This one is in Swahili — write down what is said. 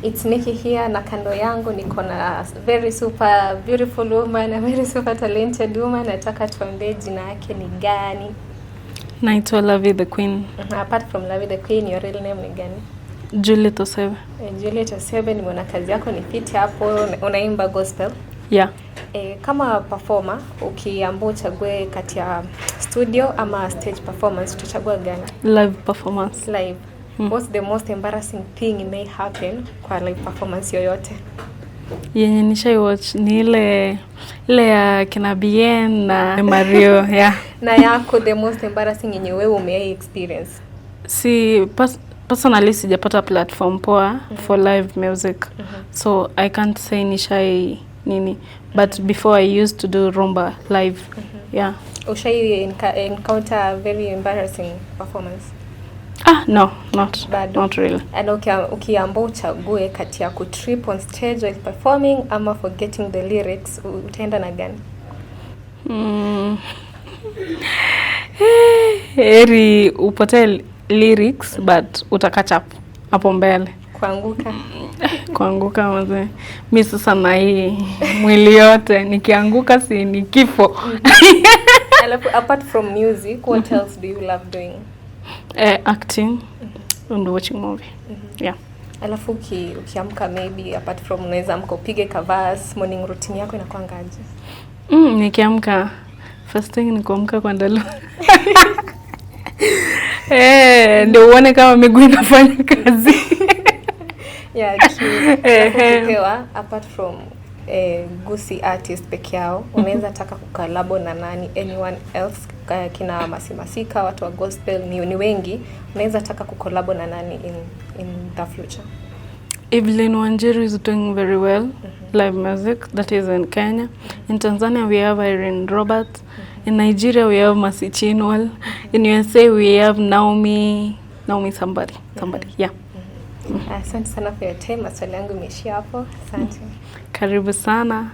It's Nikki here na kando yangu niko na very super beautiful woman, a very super talented woman. Nataka tuambie jina yake ni gani? Naitwa Lavi the Queen. Apart from Lavi the Queen, your real name ni gani? Juliet Osebe. Juliet Osebe, nimeona kazi yako ni fiti hapo, unaimba gospel. Yeah. Kama performer ukiambiwa uchague kati ya studio ama stage performance, utachagua gani? Live performance. Live. What's the most embarrassing thing may happen kwa live performance yoyote? Yenye nishai watch ni ile ile ya kina Bien na Mario, yeah. Na yako, the most embarrassing yenye wewe umeai experience? Si personally sijapata platform poa for live music. So I can't say nishai nini, but before I used to do rumba live. Yeah. Ushai encounter very embarrassing performance? Ah, no, not Bado. Not really. And ukiambiwa uchague kati ya kutrip on stage while performing ama forgetting the lyrics, utaenda na gani? Heri upotee lyrics, but utacatch up hapo mbele. Kuanguka. Kuanguka mazee, mi sasa na hii mwili yote, nikianguka si ni kifo. Alafu apart from music, what else do you love doing? Acting and watching movie. Yeah. Alafu ukiamka, maybe apart from unaweza amka upige kaverse, morning routine yako inakuangaje? Nikiamka, first thing ni kuamka kwenda loo. Ndio uone kama miguu inafanya kazi. Yeah, true. Alafu ukipewa, apart from Gusii artist peke yao, unaweza taka kucollabo na nani, anyone else, kina Masimasika, watu wa gospel ni wengi, unaweza taka kucollabo na nani in the future? Evelyn Wanjiru is doing very well, live music, that is in Kenya. In Tanzania we have Irene Roberts. In Nigeria we have Mercy Chinwo. In USA we have Naomi, Naomi somebody, somebody, yeah. Asante sana for your time. Maswali yangu imeishia hapo. Asante. Karibu sana.